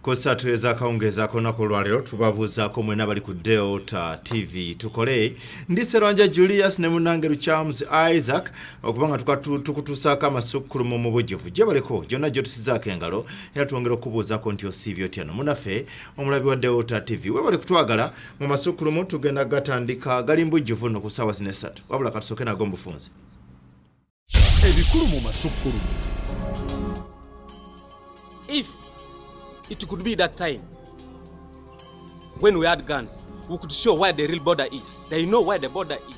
Ku ssatu ez'akawungeezi ak'olunaku olwaleero tubabuuzaako mwena abali ku Delta TV tukole. Ndi Serwanja Julius ne munnange Lukyamuzi Isaac okuba nga tukutuusaako amasukkulumu mu bujjuvu. Gyebaleko gyonna gy'otusizaako engalo era twongera okukubuuzaako nti osiibye otya no munaffe omulabi wa Delta TV. Webale kutwagala mu masukkulumu tugenda gatandika gali mu bujjuvu nno ku ssaawa zino essatu. Wabula katusooke nago mu bufunze. Ebikulu mu masukkulumu. If it could be that time when we had guns, we could show where the real border is. They know where the border is.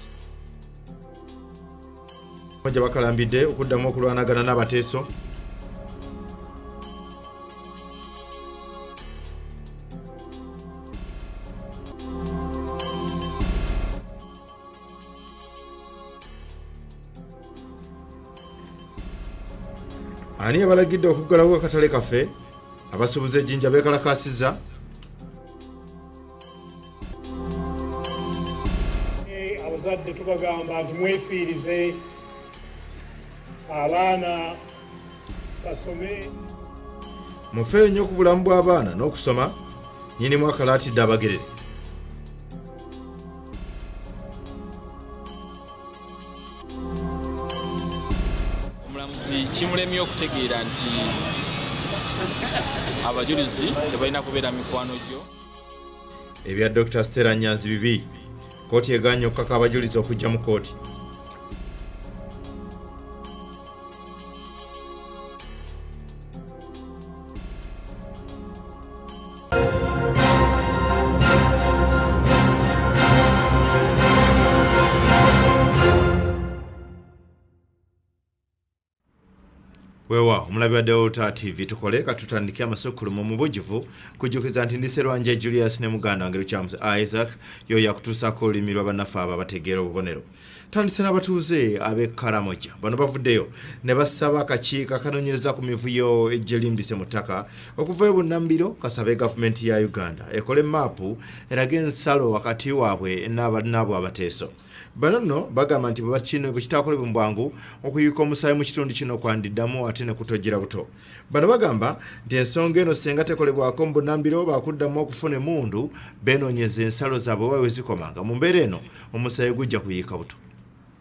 Gye bakalambidde okuddamu okulwanagana n'abateeso. Ani yabalagidde okuggalawo akatale kaffe? Abasuubuzi ejjinja beekalakaasizza. Abazadde tubagamba nti mwefiirize abaana basome. Mufeeyo nnyo ku bulamu bw'abaana n'okusoma. Nnyinimu akalaatidde abagerere. Omulamuzi kimulemye okutegeera nti abajulizi tebalina kubeera mikwano gyo. Ebya Dr. Stella Nyanzi bibi. Kkooti egaanye okukaka abajulizi okujja mu kkooti. Wewa omulabi wa Delta TV tukole katutandike amasukkulumu mu bujjuvu kujjukiza nti ndi Serwanja Julius ne muganda wange Lukyamuzi Isaac yoyo akutuusaako olulimi lwa bannaffe abo abategeera obubonero. Tandise n'abatuuze ab'e Karamoja bano bavuddeyo ne basaba akakiiko akanoonyereza ku mivuyo egyelimbise mu ttaka okuvayo bunnambiro kasabe gavumenti ya Uganda ekole maapu eraga ensalo wakati waabwe n'abannaabwe abateeso. Bano nno bagamba nti bwe kitaakolebwe mu bwangu okuyiika omusaayi mu kitundu kino kwandiddamu ate ne kutojjera buto. Bano bagamba nti ensonga eno singa tekolebwako mu bunnambiro baakuddamu okufuna emmundu beenoonyeze ensalo zaabwe wa we zikoma nga mu mbeera eno omusaayi gujja kuyiika buto.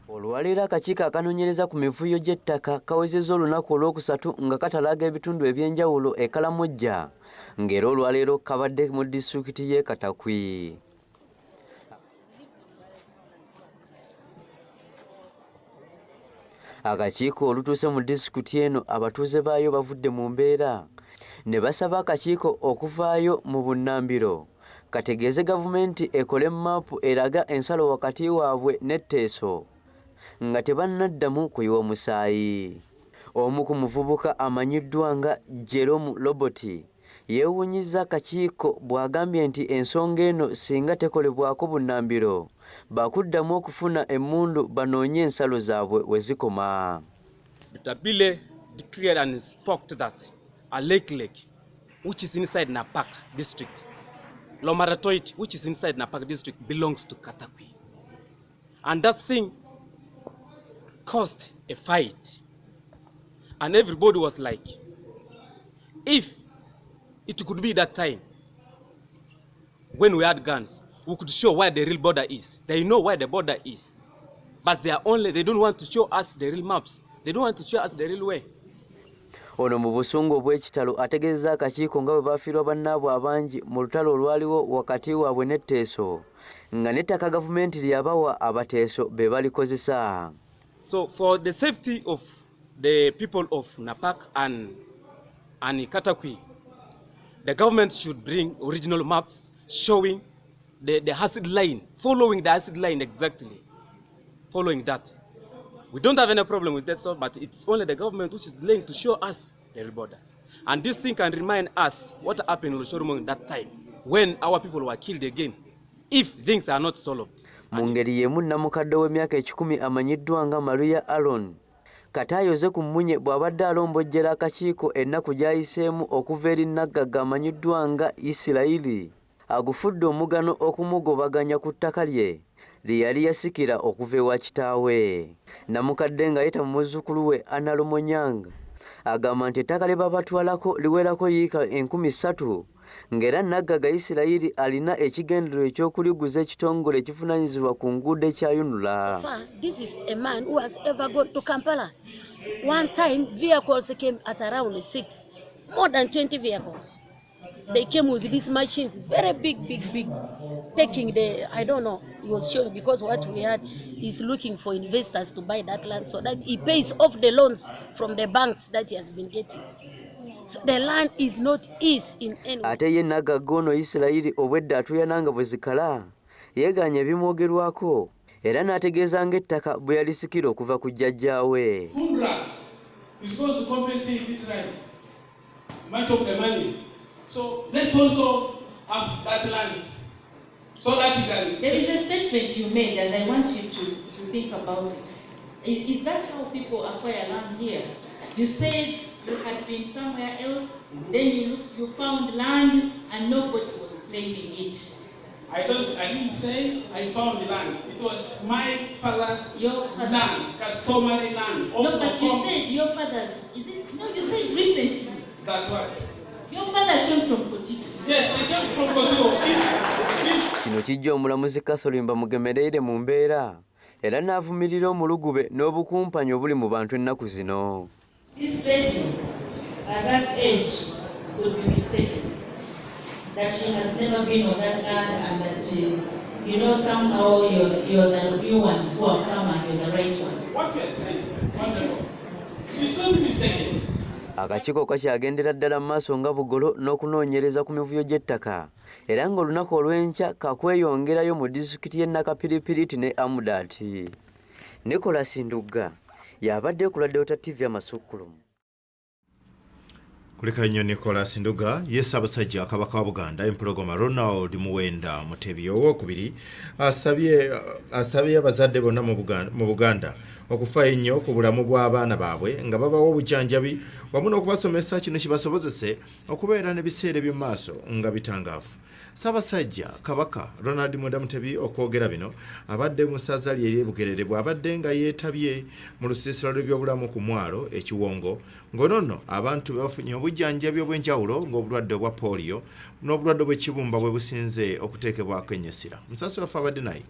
Olwaleero akakiiko akanoonyereza ku mivuyo gy'ettaka kawezezza olunaku olwokusatu nga katalaaga ebitundu eby'enjawulo e Kalamojja ng'era olwaleero kabadde mu disitulikiti y'e Katakwi. Akakiiko olutuuse mu disitulikiti eno abatuuze baayo bavudde mu mbeera ne basaba akakiiko okuvaayo mu bunnambiro kategeeze gavumenti ekole mmaapu eraga ensalo wakati waabwe n'etteeso nga tebannaddamu kuyiwa musaayi. Omu ku muvubuka amanyiddwa nga Jerome Robot yeewuunyizza akakiiko bw'agambye nti ensonga eno singa tekolebwako bunnambiro baakuddamu okufuna emmundu banoonye ensalo zaabwe we zikoma. Bitabile declared and spoke that a lake lake which is inside Napak district, Lomaratoit, which is inside Napak district, belongs to Katakwi. And that thing caused a fight. And everybody was like, if it could be that time when we had guns, we could show where the real border is. They know where the border is. But they are only, they don't want to show us the real maps. They don't want to show us the real way. Ono mu busungu obw'ekitalo ategeezezza akakiiko nga bwe bafiirwa bannaabwe abangi mu lutalo olwaliwo wakati waabwe n'etteeso nga n'ettaka gavumenti lye yabawa abateeso be balikozesa. So for the safety of the people of Napak and Katakwi, the government should bring original maps showing the acid line, following the acid line exactly, following that. We don't have any problem with that, but it's only the government which is delaying to show us the real border. And this thing can remind us what happened in Oloshorumong that time, when our people were killed again, if things are not solved. Mu ngeri y'emu nnamukadde w'emyaka 100 amanyiddwa nga Maria Alon kati ayoze ku mmunye bw'abadde alombojjera akakiiko ennaku gy'ayiseemu okuva eri nnaggagga amanyiddwa nga Isirayiri agufudde omugano okumugobaganya ku ttaka lye lye yali yasikira okuva ewa kitaawe. Namukadde ng'ayita mu muzzukulu we Anna Lumonyang agamba nti ettaka lye babatwalako liwerako yiika 3,000 Ng'era naggaga Isirayiri alina ekigendererwa eky'okuliguza ekitongole ekivunaanyizibwa ku nguudo ekya UNRA. This is a man who has ever gone to Kampala. One time vehicles came at around 6, more than 20 vehicles. They came with these machines, very big, big, big, taking the, I don't know, he was showing because what we had is looking for investors to buy that land so that he pays off the loans from the banks that he has been getting. So the land is not his in any way. Ate ye nagagga ono Isirayiri obwedda atuuyana nga bwe zikala, yeegaanye ebimwogerwako era n'ategeeza ng'ettaka bwe yalisikira okuva ku jjajjaawe. UNRA is going to compensate Israel much of the money. So let's also have that land so that he can. There is a statement you made and I want you to think about it. Is that how people acquire land here? You said you had been somewhere else, then you found land and nobody was claiming it. I didn't say I found the land. It was my father's land, customary land. No, but you said your father's, is it? No, you said recently. That's what. Your father came from Kotiko. Yes, they came from Kotiko. Kino kijja omulamuzi Catherine Bamugemereire mu mbeera era n'avumirira omulugube n'obukumpanyi obuli mu bantu ennaku zino. This lady at that age could be mistaken that she has never been on that land and that she, you know, somehow you're the new ones who have come and you're the right ones. What you are saying, wonderful. She's not mistaken. Akakiiko kakyagendera ddala mu maaso nga bugolo n'okunoonyereza ku mivuyo gy'ettaka era ng'olunaku olw'enkya kakweyongerayo mu disitulikiti y'e Nakapiripiriti ne Amudat. Nicholas Ndugga y'abadde ku Delta TV amasukkulumu. Kuleka nnyo Nicholas Ndugga. Ye Ssaabasajja Kabaka wa Buganda Empologoma Ronald Muwenda Mutebi owookubiri asabye abazadde bonna mu Buganda okufaayo ennyo ku bulamu bw'abaana baabwe nga babawa obujjanjabi wamu n'okubasomesa kino kibasobozese okubeera n'ebiseera eby'omu maaso nga bitangaavu. Ssaabasajja Kabaka Ronald Muwenda Mutebi okwogera bino abadde mu ssaza lye ery'e Bugerere bw'abadde nga yeetabye mu lusiisira lw'ebyobulamu ku mwalo e Kiwongo, ng'ono nno abantu bafunye obujjanjabi obw'enjawulo ng'obulwadde obwa polio n'obulwadde bw'ekibumba bwe businze okuteekebwako ennyesira. Musasi waffe abadde naye.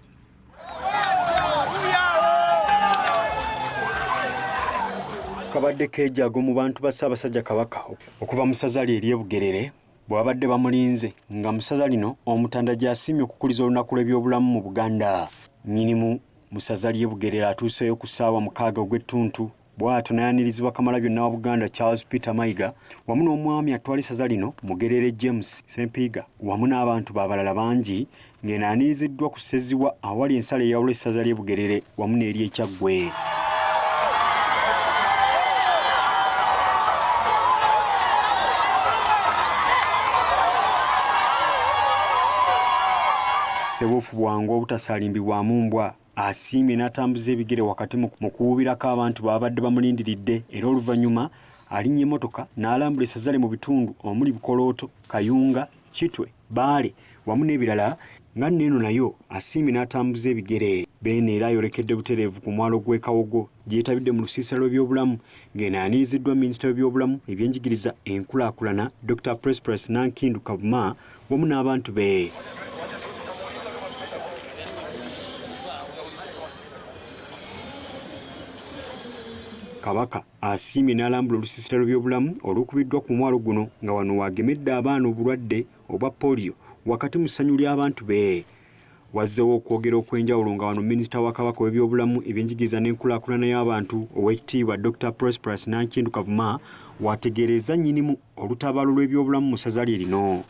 Kabadde keejaago mu bantu ba Ssaabasajja Kabaka okuva mu ssaza lye ery'e Bugerere bwe babadde bamulinze nga mu ssaza lino Omutanda gy'asiimye okukuliza olunaku lw'ebyobulamu mu Buganda. Nnyinimu mu ssaza ly'e Bugerere atuuseeyo ku ssaawa 6 ogw'ettuntu bw'atyo n'ayanirizibwa Kamalabyonna wa Buganda Charles Peter Mayiga wamu n'omwami atwala essaza lino Mugerere James Ssempiiga wamu n'abantu b'abalala bangi ng'eno ayaniriziddwa ku Sseziwa awali ensalo eyawula essaza ly'e Bugerere wamu n'ery'e Kyaggwe. Ssebuufu bwangu obutasaalimbibwamu mbwa asiimye n'atambuza ebigere wakati mu kuwuubirako abantu babadde bamulindiridde era oluvannyuma alinnya emmotoka n'alambula essaza lye mu bitundu omuli Bukolooto, Kayunga, Kitwe, Bbaale wamu n'ebirala nga nneeno nayo asiimye n'atambuza ebigere. Beene era ayolekedde butereevu ku mwalo gw'e Kawogo gyeyetabidde mu lusiisira lw'ebyobulamu ng'eno ayaniriziddwa minisita w'ebyobulamu, ebyenjigiriza, enkulaakulana Dr. Prosperous Nankindu Kavuma wamu n'abantu be. Kabaka asiimye n'alambula olusiisira lw'ebyobulamu olukubiddwa ku mwalo guno nga wano waagemedde abaana obulwadde obwa polio wakati mu ssanyu ly'abantu be. Wazzeewo okwogera okw'enjawulo nga wano minisita wa Kabaka ow'ebyobulamu, ebyenjigiriza n'enkulaakulana y'abantu ow'ekitiibwa Dr. Prosperous Nankindu Kavuma waategeerezza nnyinimu olutabaalo lw'ebyobulamu mu ssaza lye lino.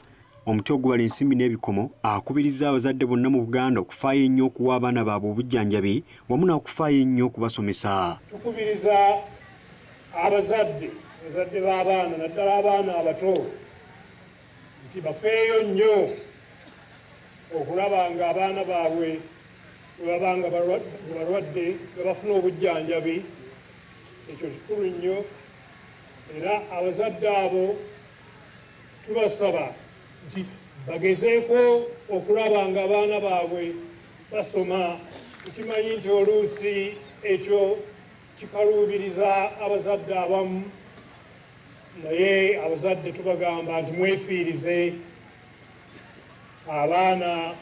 Omuti ogubala ensimbi n'ebikomo akubiriza abazadde bonna mu Buganda okufaayo ennyo okuwa abaana baabwe obujjanjabi wamu n'okufaayo ennyo okubasomesa. Tukubiriza abazadde b'abaana naddala abaana abato nti bafeeyo nnyo okulaba nga abaana baabwe bwe baba nga balwadde nga bafuna obujjanjabi. Ekyo kikulu nnyo era abazadde abo tubasaba nti bagezeeko okulaba nga abaana baabwe basoma. Tukimanyi nti oluusi ekyo kikaluubiriza abazadde abamu, naye abazadde tubagamba nti mwefiirize Abaana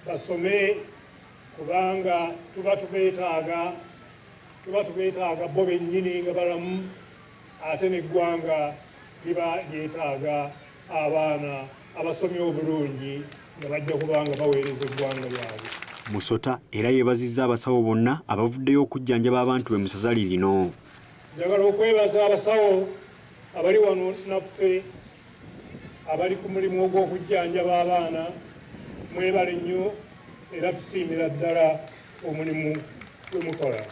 basome kubanga tuba tubeetaaga, tuba tubeetaaga bo bennyini nga balamu, ate n'eggwanga liba lyetaaga abaana abasomye obulungi nga bajja kubanga baweereza eggwanga lyabwe. Musota era yeebazizza abasawo bonna abavuddeyo okujjanjaba abantu be mu ssaza lino. Njagala okwebaza abasawo abali wano naffe abali ku mulimu ogw'okujjanjaba abaana. Mwebale nnyo era tusiimira ddala omulimu gwe mukola.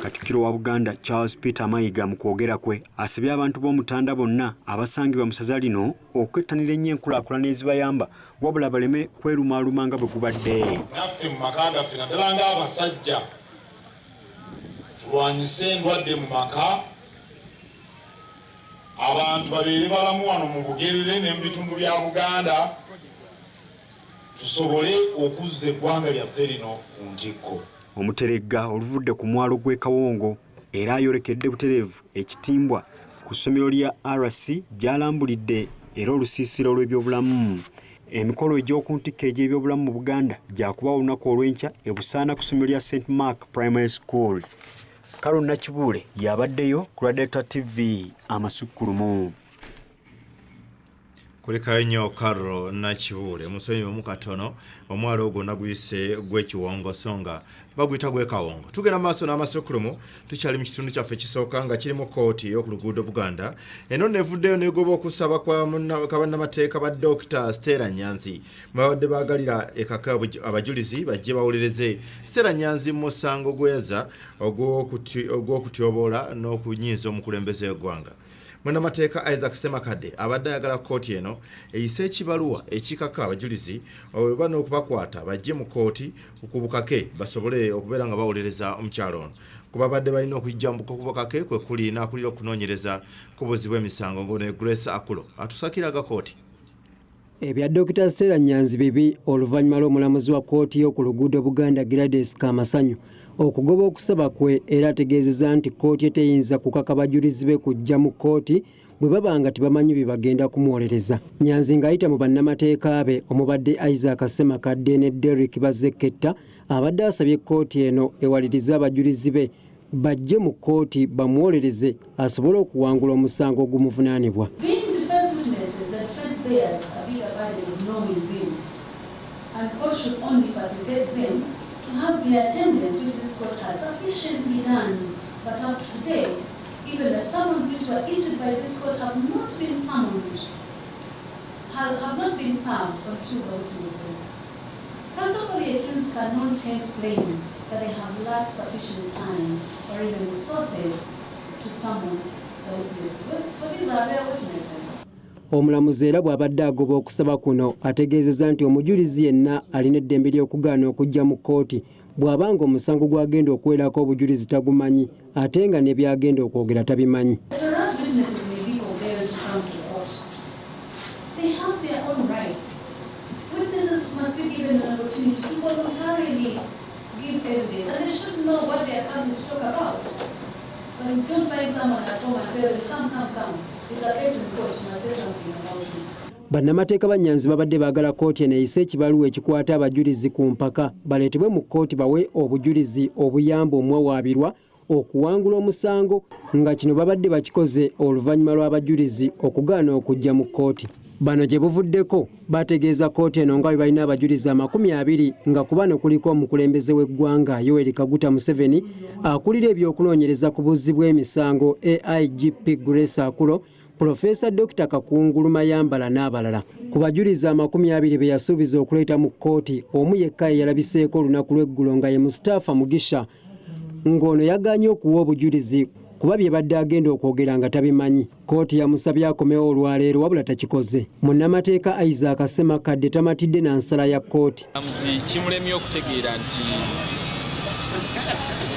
Katikkiro wa Buganda Charles Peter Mayiga mu kwogera kwe asabye abantu b'Omutanda bonna abasangibwa mu ssaza lino okwettanira ennyo enkulaakulana ezibayamba, wabula baleme kwerumaaluma nga bwe gubadde. Naffe mu maka gaffe, naddala ng'abasajja, tulwanyise endwadde mu maka, abantu babeere balamu wano mu Bugerere ne mu bitundu bya Buganda, tusobole okuzza eggwanga lyaffe lino ku ntikko. Omuteregga oluvudde ku mwalo gw'e Kawongo era ayolekedde butereevu ekitimbwa ku ssomero lya RC gy'alambulidde era olusiisira olw'ebyobulamu. Emikolo egy'oku ntikko egy'ebyobulamu mu Buganda gyakubawo olunaku olw'enkya e Busaana ku ssomero lya St Mark Primary School. Carol Nakibuule y'abaddeyo ku lwa Delta TV amasukkulumu. Kulikayo nnyo Carol Nakibuule. Musonyiwemu katono, omwalo ogwo naguyise gw'ekiwongo so nga baguyita gw'ekawongo. Tugenda maaso n'amasukkulumu, tukyali mu kitundu kyaffe ekisooka nga kiri mu kkooti ey'oku luguudo Buganda. Eno nevuddeyo negoba okusaba kwa bannamateeka ba Dr. Stella Nyanzi mwe babadde baagalira ekaka abajulizi bajje bawulirize Stella Nyanzi mu musango gw'eyaza ogw'okutyoboola n'okunyiiza omukulembeze w'eggwanga. Munnamateeka Isaac Ssemakadde abadde ayagala kkooti eno eyise ekibaluwa ekikaka abajulizi oba n'okubakwata bajje mu kkooti ku bukake basobole okubeera nga bawuliriza omukyalo ono. Ku babadde balina okujja ku bukake kwe kuli n'akulira okunoonyereza ku buzzi bw'emisango ng'ono ye Grace Akulo atusakira aga kkooti. Ebya Dokita Stella Nyanzi bibi oluvannyuma lw'omulamuzi wa kkooti y'oku luguudo Buganda Gladys Kamasanyu okugoba okusaba kwe, era ategeezezza nti kkooti eteyinza kukaka bajulizi be kujja mu kkooti bwe baba nga tebamanyi bye bagenda kumuwolereza. Nyanzi ng'ayita mu bannamateeka be omubadde Isaac Ssemakadde ne Derrick Bazzeketta abadde asabye kkooti eno ewalirize abajulizi be bajje mu kkooti bamuwolereze asobole okuwangula omusango ogumuvunaanibwa. Being defense witnesses, the defense bears a bigger burden of knowing them, and court should only facilitate them to have the attendance, which this court has sufficiently done. But up to today, even the summons which were issued by this court have not been summoned, have not been served onto the witnesses. Counsel for the accused cannot hence claim that they have lacked sufficient time or even resources to summon the witnesses. For these are their witnesses. Omulamuzi era bw'abadde agoba okusaba kuno ategeezezza nti omujulizi yenna alina eddembe ly'okugaana okujja mu kkooti bw'aba nga omusango gw'agenda okuweerako obujulizi tagumanyi ate nga ne by'agenda okwogera tabimanyi. Whereas witnesses may be compelled to come to court, they have their own rights. Witnesses must be given an opportunity to voluntarily give evidence, and they should know what they are coming to talk about. But you don't find someone at home and tell them, "Come, come, come. It's a case in court, you must say something about it." Bannamateeka ba Nyanzi babadde baagala kkooti eno eyise ekibaluwa ekikwata abajulizi ku mpaka baleetebwe mu kkooti bawe obujulizi obuyamba omuwawaabirwa okuwangula omusango, nga kino babadde bakikoze oluvannyuma lw'abajulizi okugaana okujja mu kkooti. Bano gye buvuddeko bategeeza kkooti eno nga bwe balina abajulizi 20, nga ku bano kuliko omukulembeze w'eggwanga Yoweri Kaguta Museveni, akulira ebyokunoonyereza ku buzzi bw'emisango AIGP Grace Akulo, Pulofeesa Dr Kakungulu Mayambala n'abalala. Ku bajulizi 20 be yasuubiza okuleeta mu kkooti, omu yekka ye yalabiseeko olunaku lw'eggulo nga ye Mustapha Mugisha, ng'ono yagaanye okuwa obujulizi kuba bye badde agenda okwogera nga tabimanyi. Kkooti yamusabye akomewo olwaleero, wabula takikoze. Munnamateeka Isaac Ssemakadde tamatidde na nsala ya kkooti. Omulamuzi kimulemye okutegeera nti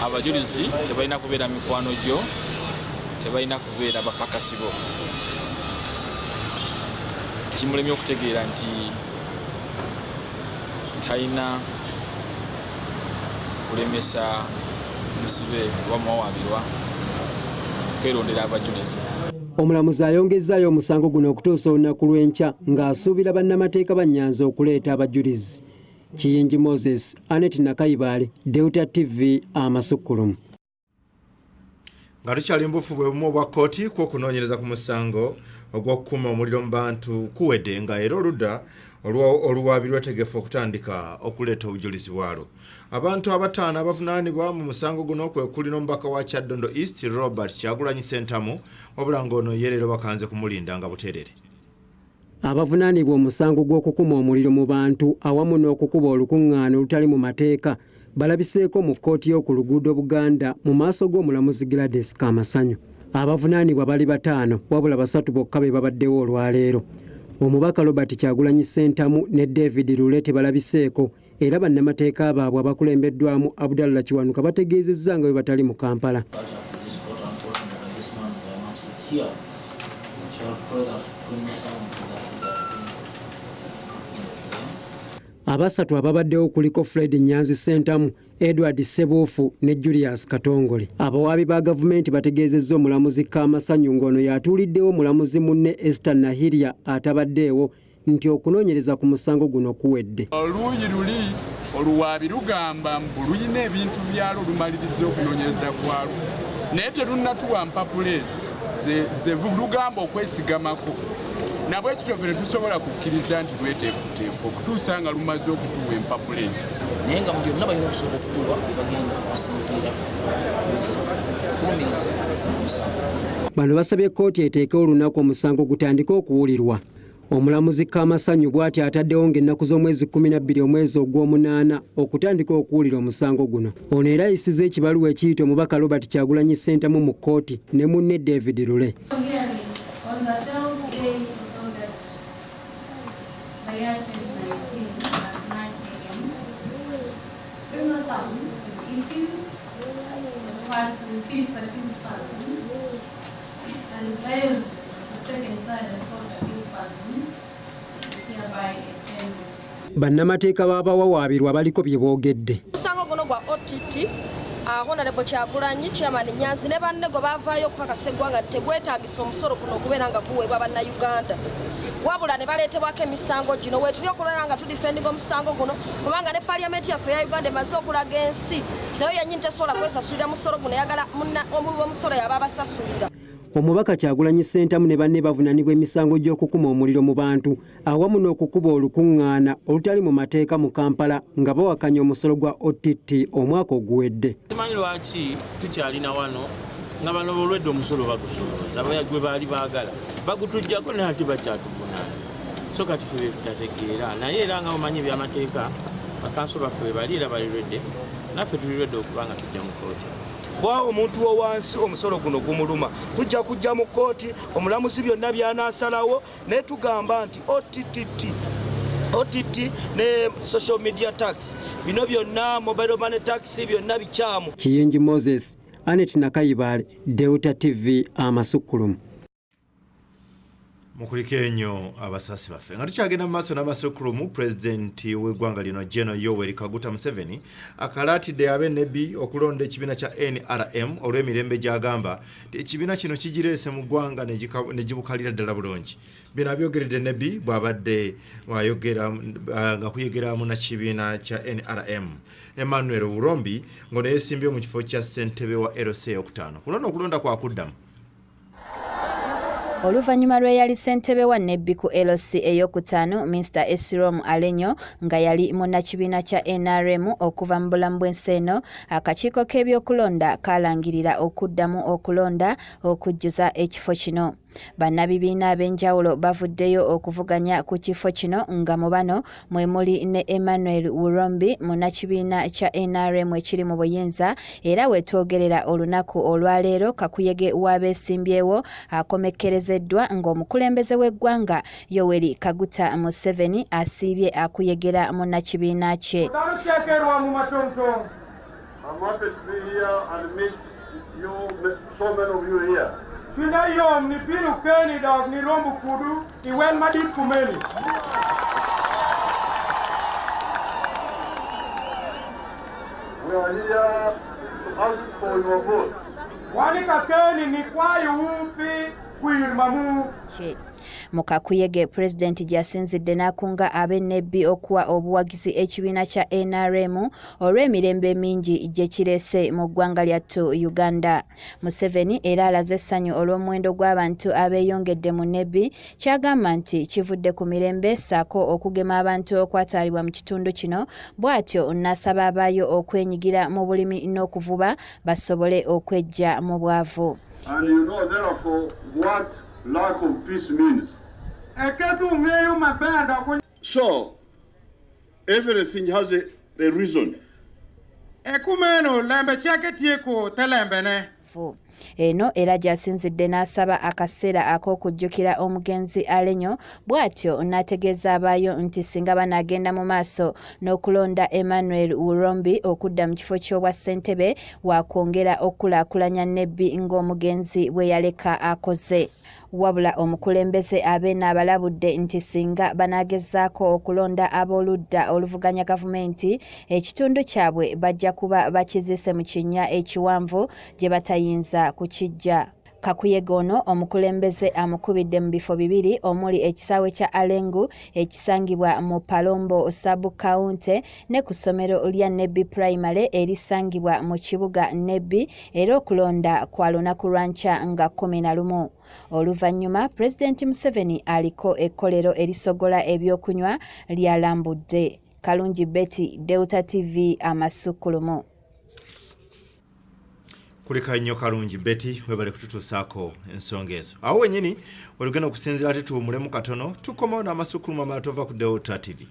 abajulizi tebalina kubeera mikwano gyo, tebalina kubeera bapakasi bo. Kimulemye okutegeera nti talina kulemesa musibe oba muwawaabirwa. Okwerondera abajulizi. Omulamuzi ayongezzaayo omusango guno okutuusa olunaku lw'enkya ng'asuubira bannamateeka ba Nyanzi okuleeta abajulizi. Kiyingi Moses, Anet Nakayibaale, Delta TV, Amasukkulumu. Nga tukyali mu bufu bwe bumu obwa kkooti kw'okunoonyereza ku musango ogw'okukuma omuliro mu bantu kuwedde, nga era oludda oluwaabi lwetegefu okutandika okuleeta obujulizi bwalwo. Abantu abataano abavunaanibwa mu musango guno kwe kuli n'omubaka wa Kyaddondo East Robert Kyagulanyi Ssentamu, wabula ng'ono ye leero bakanze kumulinda nga buteerere. Abavunaanibwa omusango gw'okukuma omuliro mu bantu awamu n'okukuba olukuŋŋaana olutali mu mateeka balabiseeko mu kkooti y'oku luguudo Buganda mu maaso g'omulamuzi Gladys Kamasanyu. Abavunaanibwa bali bataano, wabula basatu bokka be babaddewo olwaleero. Omubaka Robert Kyagulanyi Ssentamu ne David Lule tebalabiseeko, era bannamateeka baabwe abakulembeddwamu Abdallah Kiwanuka bategeezezza nga bwe batali mu Kampala. Here. Shall pray that criminal someone to that that Abasatu ababaddewo kuliko Fred Nyanzi Ssentamu, Edward Ssebuufu ne Julius Katongole. Abawaabi ba gavumenti bategeezezza omulamuzi Kamasanyu, ng'ono y'atuuliddewo omulamuzi munne Esther Nahiria atabaddeewo, nti okunoonyereza ku musango guno kuwedde. Oluuyi luli oluwaabi lugamba mbu luyina ebintu byalwo, lumaliriza okunoonyereza kwalwo, naye terunnatuwa mpapula ezo ze lugamba okwesigamako. Nabwekityo ffe tetusobola kukkiriza nti lweteefuteefu okutuusa nga lumaze okutuwa empapula ezo. Naye nga mu byonna balina okusooka okutuwa bye bagenda okusinziira okulumiriza omusango. Bano basabye kkooti eteekewo olunaku omusango gutandike okuwulirwa. Omulamuzi Kamasanyu bw'ati ataddewo ng'ennaku z'omwezi 12 omwezi ogw'omunaana okutandika okuwulira omusango guno. Ono era ayisiza ekibaluwa ekiyita omubaka Robert Kyagulanyi Ssentamu mu kkooti ne munne David Lule. Hearing on the 12th day of August, the year 2019 at 9 a.m. Criminal summons with issue, the first and fifth accused persons, and bail the second, third, and fourth accused persons is hereby extended. Bannamateeka b'abawawaabirwa baliko bye boogedde. Omusango guno gwa OTT, Honorable Kyagulanyi, Chairman Nyanzi ne banne gwe bavaayo okukakasa eggwanga nti tegwetaagisa omusolo guno okubeera nga guweebwa Bannayuganda, wabula ne baleetebwako emisango gino. Weetuli okulala nga tudifendinga omusango guno, kubanga ne paliyamenti yaffe eya Uganda emaze okulaga ensi nti nayo yennyini tesobola kwesasulira musolo guno, eyagala omuwi w'omusolo yaba abasasulira. Omubaka Kyagulanyi Ssentamu ne banne bavunaanibwa emisango gy'okukuma omuliro mu bantu awamu n'okukuba olukuŋŋaana olutali mu mateeka mu Kampala nga bawakanya omusolo gwa OTT omwaka oguwedde. Simanyi lwaki tukyalina wano nga bano bolwedde omusolo bagusolooza gwe baali baagala bagutuggyako, naye ate bakyatuvunaana. So kati ffe betutategeera, naye era nga omanyi ebyamateeka, bakanso baffe bwe bali era bali ready, naffe tuli ready okuba nga tujja mu kooti. Bwa omuntu owansi omusolo guno gumuluma, tujja kujja mu kkooti, omulamuzi byonna by'anaasalawo. Naye tugamba nti OTT ne social media tax, bino byonna, mobile money tax, byonna bikyamu. Kiyingi Moses, Anet Nakayibaale, Delta TV, Amasukkulumu. Mukuliko ennyo abasaasi baffe. Nga tukyagenda mu maaso n'amasukkulumu, pulezidenti w'eggwanga lino General Yoweri Kaguta Museveni akalaatidde ab'Enebbi okulonda ekibiina kya NRM olw'emirembe gy'agamba nti ekibiina kino kigireese mu ggwanga ne gibukalira ddala bulungi. Bino abyogeredde Nebbi bw'abadde ayogera nga kuyegera munnakibiina kya NRM Emmanuel Urombi, ng'ono yeesimbye mu kifo kya ssentebe wa LC eyokutaano kuno n'okulonda kwakuddamu. Oluvannyuma lw'eyali ssentebe wa Nebbi ku LC eyokutaano, Mr Esirom Alenyo, nga yali munnakibiina kya NRM, okuva mu bulamu bw'ensi eno, akakiiko k'ebyokulonda kalangirira okuddamu okulonda okujjuza ekifo kino. Bannabibiina ab'enjawulo bavuddeyo okuvuganya ku kifo kino, nga mu bano mwe muli ne Emmanuel Wurombi, munnakibiina kya NRM ekiri mu buyinza. Era wetwogerera olunaku olwaleero, kakuyege w'abeesimbyewo akomekkerezeddwa ng'omukulembeze w'eggwanga Yoweri Kaguta Museveni asiibye akuyegera munnakibiina kye. I'm happy to be here and meet you, so many of you here. Chunya yom ni biro keni dok ni rombo kudu iwen madit kumeni. We are here to ask for your votes. Wan ka keni ni kwayowu pi kwir mamu. Mu kakuyege pulezidenti gy'asinzidde n'akunga ab'e Nebbi okuwa obuwagizi ekibiina kya NRM olw'emirembe emingi gye kireese mu ggwanga lyattu Uganda. Museveni era alaze essanyu olw'omuwendo gw'abantu abeeyongedde mu Nebbi ky'agamba nti kivudde ku mirembe ssaako okugema abantu okwatwalibwa mu kitundu kino, bw'atyo n'asaba abaayo okwenyigira mu bulimi n'okuvuba basobole okweggya mu bwavu. And you know therefore what lack of peace means. So everything has a reason. Eno era gy'asinzidde n'asaba akaseera ak'okujjukira omugenzi Alenyo, bw'atyo n'ategeeza abaayo nti singa banaagenda mu maaso n'okulonda Emmanuel Wurombi okudda mu kifo ky'obwa ssentebe waakwongera okukulaakulanya Nebbi ng'omugenzi bwe yaleka akoze. Wabula omukulembeze abeeno abalabudde nti singa banaagezaako okulonda ab'oludda oluvuganya gavumenti, ekitundu kyabwe bajja kuba bakiziise mu kinnya ekiwanvu gye batayinza kukiggya. Kakuyege ono omukulembeze amukubidde mu bifo bibiri omuli ekisaawe kya Alengu ekisangibwa mu Palombo sub county ne ku ssomero lya Nebbi Primary erisangibwa mu kibuga Nebbi, era okulonda kwa lunaku lwa nkya nga 11. Oluvannyuma Pulezidenti Museveni aliko ekkolero erisogola ebyokunywa lyalambudde. Kalungi Betty, Delta TV, amasukkulumu. Kulika nnyo Kalungi Betty, webale kututuusaako ensonga ezo. Awo wennyini olugenda okusinziira ate tuwummulemu katono, tukomawo n'amasukkulumu amalala tova ku Delta TV.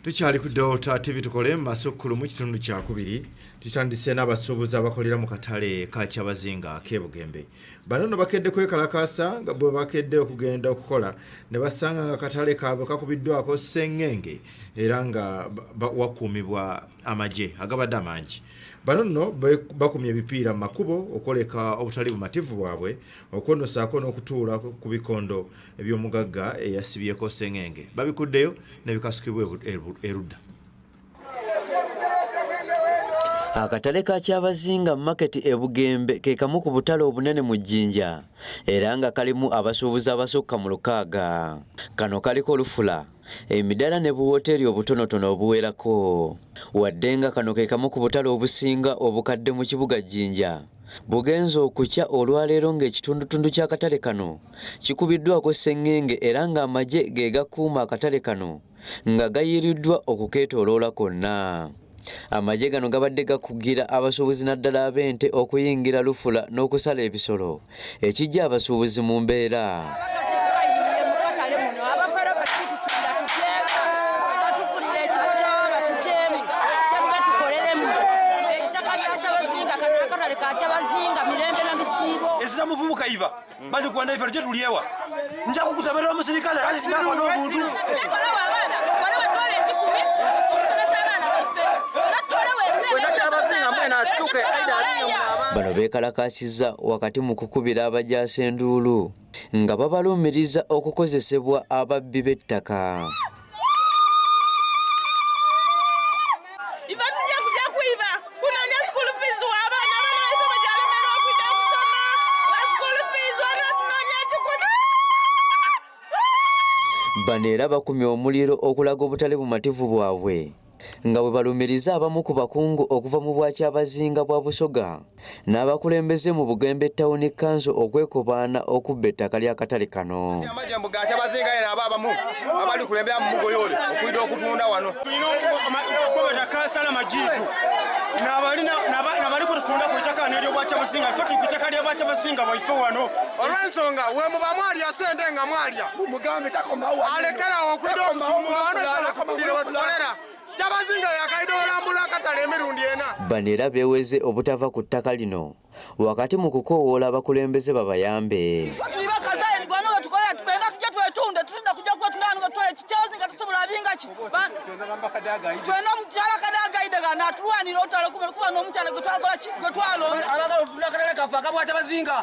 Tukyali ku Delta TV tukole masukkulumu kitundu kyakubiri. Tutandise n'abasuubuzi abakolera mu katale ka Kyabazinga ak'e Bugembe. Bano nno bakedde kwekalakaasa nga bwe bakedde okugenda okukola ne basanga nga akatale kaabwe kakubiddwako ssengenge era nga wakuumibwa amagye agabadde amangi. Bano nno bakumye ebipiira mu makubo okwoleka obutali bumativu bwabwe okwonosaako n'okutuula ku bikondo eby'omugagga eyasibyeko ssengenge. Babikuddeyo ne bikasukibwa erudda. Akatale ka Kyabazinga Market e Bugembe ke kamu ku butale obunene mu Jinja era nga kalimu abasuubuzi abasukka mu 6. Kano kaliko olufula, emidaala ne buwooteeri obutonotono obuwerako. Wadde nga kano ke kamu ku butale obusinga obukadde mu kibuga Jinja, bugenze okukya olwaleero ng'ekitundutundu ky'akatale kano kikubiddwako ssengenge era ng'amagye ge gakuuma akatale kano nga gayiiriddwa okukeetooloola konna. Amagye gano gabadde gakugira abasuubuzi naddala ab'ente okuyingira lufula n'okusala ebisolo ekijja abasuubuzi mu mbeera. Muvubuka iba bali kuwanda ife tujye tulyewa nja kukutabera omusirikale asinafa n'omuntu. Bano beekalakaasizza wakati mu kukubira abajaasi enduulu nga babalumiriza okukozesebwa ababbi b'ettaka. Bano era bakumye omuliro okulaga obutali bumativu bwabwe nga bwe balumiriza abamu ku bakungu okuva mu bwakyabazinga bwa Busoga n'abakulembeze mu Bugembe Town Council okwekobaana okubba ettaka ly'akatale kano. Amajambo ga Kyabazinga yena aba abamu abali kulembera mu Mugoyole okuyida okutunda wano. Tulina okukobera kansala Majidu n'abali kututunda ku ttaka n'ery'obwakyabazinga, ffe tuli ku ttaka ly'obwakyabazinga bwaife wano. Olw'ensonga we muba mwalya ssente nga mwalya, mumugambe takomawo, alekerawo okuyida okusumbuwa wano wetukolera. Kyabazinga yakaida olambula akatale emirundi ena. Bano era beeweze obutava ku ttaka lino wakati mu kukoowoola abakulembeze babayambe. Ffe tuli bakazaye, wano we tukolera tugenda tujje Tubatunde tutunda kujja kubatunda wano batwale kikyabazinga tusobola abinga ki? Twena omukyala Kadaga aidega n'atulwanira olutalo kuba n'omukyala gwe twakola ki? Gwe twalonda. Abagala otunda akatale kaffe akabwakyabazinga.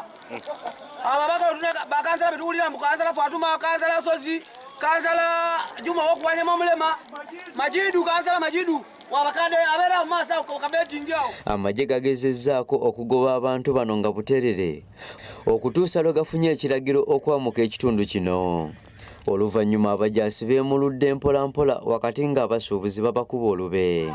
Abo abagala otunda bakansala betuwulira mbu kansala Fatuma, kansala Sozi, kansala Juma wokuwanyama omulema, Majidu, kansala Majidu. Wabakadde abeera mu maaso awo kabeetingi awo. Amagye gagezezzaako okugoba abantu bano nga buterere okutuusa lwe gafunye ekiragiro okwamuka ekitundu kino. Oluvannyuma abajaasi beemuludde mpolampola wakati ng'abasuubuzi babakuba olube.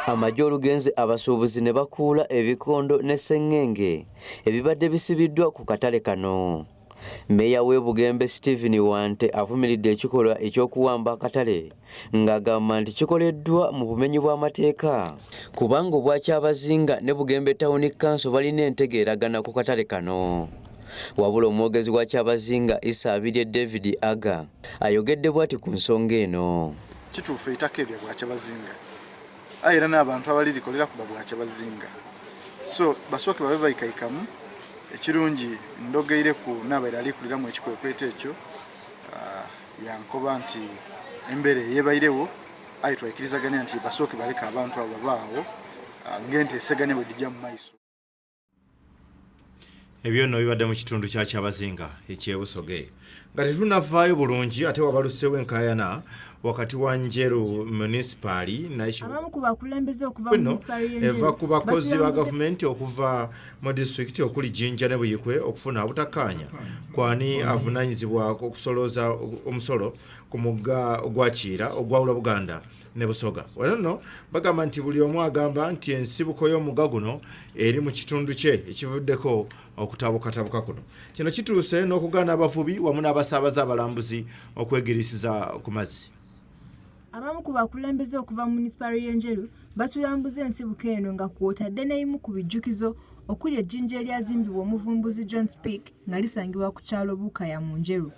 Amagye olugenze abasuubuzi ne bakuula ebikondo ne sseŋŋenge ebibadde bisibiddwa ku katale kano. Meeya w'e Bugembe Stephen Wante avumiridde ekikolwa eky'okuwamba akatale ng'agamba nti kikoleddwa mu bumenyi bw'amateeka kubanga Obwakyabazinga ne Bugembe Town Council balina entegeeragana ku katale kano. Wabula omwogezi wa Kyabazinga Issa Abirye David Aga ayogedde bw'ati ku nsonga eno. Kituufu eitaka eryo Bwakyabazinga, aye era n'abantu abalirikolera kuba Bwakyabazinga, so basooke babe baikaikamu. Ekirungi ndogeireku n'abaire alikuliramu ekikwekweto ekyo, yankoba nti embeera eyebairewo, aye twaikirizagania nti basooke baleke abantu abo babaawo ng'enteesegania bwe dhija mu maiso. Ebyo nno bibadde mu kitundu kya Kyabazinga eky'e Busoge. Nga tetunnavaayo bulungi ate wabaluseewo enkaayana wakati wa Njeru Munisipaali Abamu ku bakulembeze okuva mu eno munisipaali y'Enjeru eva ku bakozi ba batulambuza gavumenti okuva mu disitulikiti okuli Jinja ne Buyikwe okufuna obutakkaanya kwani avunaanyizibwa okusolooza omusolo ku mugga gwa Kiira ogwawula Buganda ne Busoga. Wano nno bagamba nti buli omu agamba nti ensibuko y'omugga guno eri mu kitundu kye ekivuddeko okutabukatabuka kuno. Kino kituuse n'okugaana abavubi wamu n'abasaabaze abalambuzi okwegiriisiza ku mazzi. Abamu ku bakulembeze okuva mu munisipaali y'Enjeru batulambuza ensibuko eno nga kw'otadde n'ebimu ku bijjukizo okuli ejjinja eryazimbibwa omuvumbuzi John Speke nga lisangibwa ku kyalo Bukaya mu Njeru.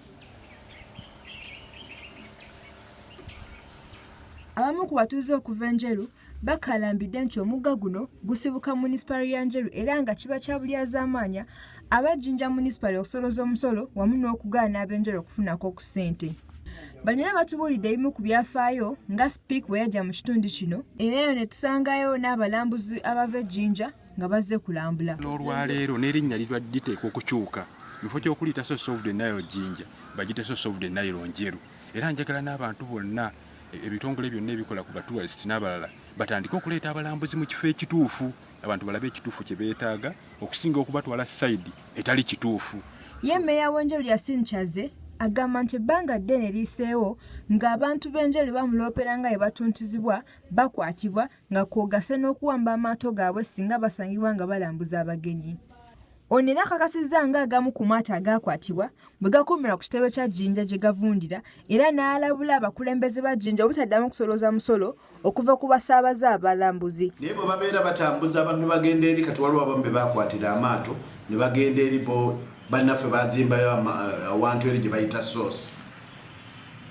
Abamu ku batuuze okuva e Njeru bakalambidde nti omugga guno gusibuka munisipaali ya Njeru era nga kiba kya bulyazaamaanya aba Jinja munisipaali okusolooza omusolo wamu n'okugaana ab'Enjeru okufunako ku ssente. Bano era batubuulidde ebimu ku byafaayo nga Speke bwe yajja mu kitundu kino era eyo ne tusangayo n'abalambuzi abava e Jinja nga bazze kulambula. N'olwaleero n'erinnya liba liteekwa okukyuka, mu kifo ky'okuliyita Source of the Nile Jinja bagiyite Source of the Nile Njeru. Era njagala n'abantu bonna, ebitongole byonna ebikola ku batourist n'abalala batandike okuleeta abalambuzi mu kifo ekituufu, abantu balabe ekituufu kye beetaaga okusinga okubatwala side etali kituufu. Ye mmeeya w'Enjeru Yasin Kyaze agamba nti ebbanga ddene liyiseewo ng'abantu b'Enjeru bamuloopera nga bwe batuntuzibwa, bakwatibwa nga kw'ogasse n'okuwamba amaato gaabwe singa basangibwa nga balambuza abagenyi. Ono era akakasizza ng'agamu ku maato agaakwatibwa bwe gakuumirwa ku kitebe kya Jinja gye gavundira era n'alabula abakulembeze ba Jinja obutaddamu kusolooza musolo okuva ku basaabaze abalambuzi. Naye bwe babeera batambuza abantu ne bagenda eri, kati waliwo abamu be bakwatira amaato ne bagenda eri, bo bannaffe bazimbayo awantu eri gye bayita source,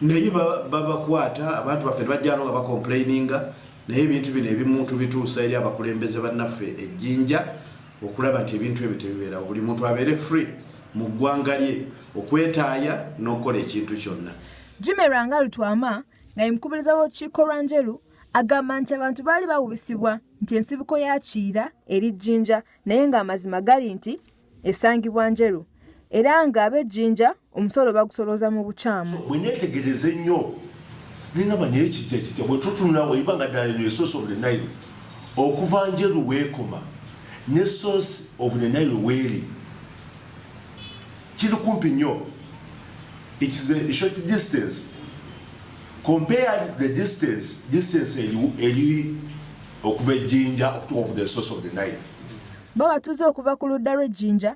naye babakwata abantu baffe ne bajja wano nga bacomplaininga. Naye ebintu bino ebimu tubituusa eri abakulembeze bannaffe ejjinja okulaba nti ebintu ebyo tebibeerawo, buli muntu abeere free mu ggwanga lye okwetaaya n'okukola ekintu kyonna. Jimmy Lwanga Lutwama nga ye mukubiriza w'olukiiko lwa Njeru agamba nti abantu baali bawubisibwa nti ensibuko ya Kiira eri Jinja naye ng'amazima gali nti esangibwa Njeru era ng'ab'e Jinja omusolo bagusolooza mu bukyamu. Bwe neetegereza ennyo nengamba, naye kijja kitya bwe tutunula weiba nga ddala eno source of the Nile okuva Njeru weekoma ne source of the Nile weeri kiri kumpi nnyo. It is a short distance compared to the distance eri okuva ejjinja okutuuka ku the source of the Nile. Bo batuuze okuva ku ludda lw'Ejjinja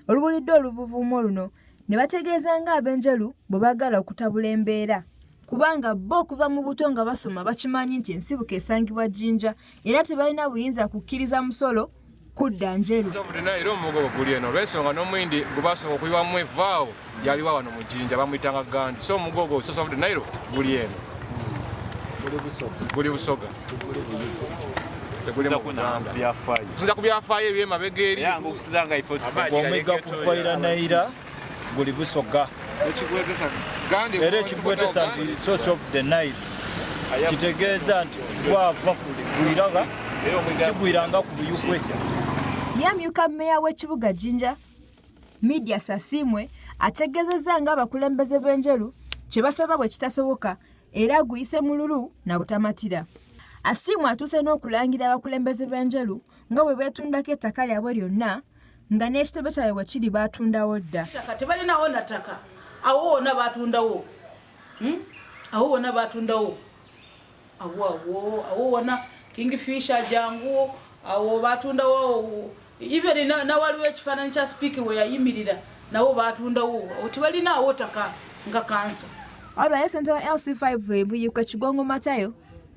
oluwulidde oluvuvuumo luno ne bategeeza ng'ab'Enjeru bwe baagala okutabula embeera kubanga bo okuva mu buto nga basoma bakimanyi nti ensibuko esangibwa Jjinja era tebalina buyinza kukkiriza musolo kudda Njeru. Era omugogo guli eno olw'ensonga n'omuyindi gwe basooka okuyiwamu evaawo yaliwo wano mu Jjinja, bamuyitanga Gandi. So omugogo Source of the Nile guli eno, guli Busoga. Teguli mu Buganda okusinza ku byafaayo ebyemabega eri. Omwiga kuvaira Naira guli Busoga, era ekigwetesa nti source of the Nile kitegeeza nti gwava gwiraga kigwiranga ku Buyugwe. Yamyuka mmeeya w'ekibuga Jinja, Media Sasimwe, ategeezezza ng'abakulembeze b'Enjeru kye basaba bwe kitasoboka era aguyise mululu na butamatira. Asiimwe atuuse n'okulangira abakulembeze b'Enjeru nga bwe beetundako ettaka lyabwe lyonna, nga n'ekitebe kyabwe bwe kiri baatundawo dda. Tebalinawo na ttaka, awo wonna baatundawo, Awo wonna baatundawo, awo awo awo wonna Kingfisher jangu awo baatundawo, even nawaliwo ekifaananyi kya sipiiki we yayimirira nabo baatundawo, awo tebalinaawo ttaka nga kanso. Wabula ye ssentebe wa LC5 e Buikwe, Kigongo Matayo,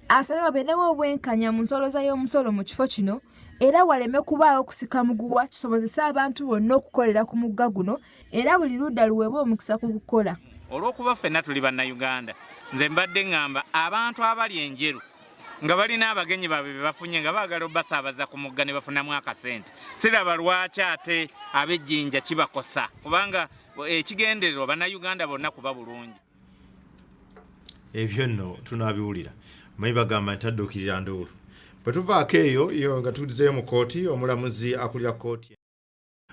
asabye wabeerewo obwenkanya mu nsolooza y'omusolo mu kifo kino era waleme kubaawo kusika muguwa, kisobozese abantu bonna okukolera ku mugga guno era buli ludda luweebwe omukisa ku kukola. Olw'okuba ffenna tuli Bannayuganda, nze mbadde ŋŋamba abantu abali Enjeru nga balina abagenyi baabwe be bafunye nga baagala obasaabaza ku mugga ne bafunamu akasente, siraba lwaki ate ab'Ejjinja kibakosa, kubanga ekigendererwa Bannayuganda bonna kuba bulungi. Ebyo nno tunaabiwulira. Manyi bagamba nti tadduukirira nduulu. Bwe tuvaako eyo yo nga tuzeeyo mu kkooti, omulamuzi akulira kkooti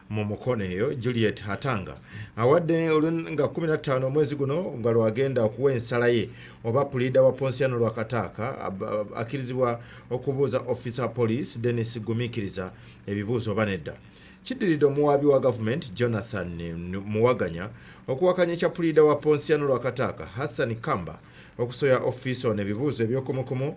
mu Mukono eyo Juliet Hatanga awadde nga 15 omwezi guno nga lwagenda okuwa ensala ye oba puliida wa Ponsiano Lwakataaka akkirizibwa okubuuza officer wa police Denis Gumikiriza ebibuuzo oba nedda. Kiddiridde omuwaabi wa gavumenti Jonathan Muwaganya okuwakanya ekya puliida wa Ponsiano Lwakataaka Hassan Kamba okusoya ofiisa ono ebibuuzo eby'okumukumu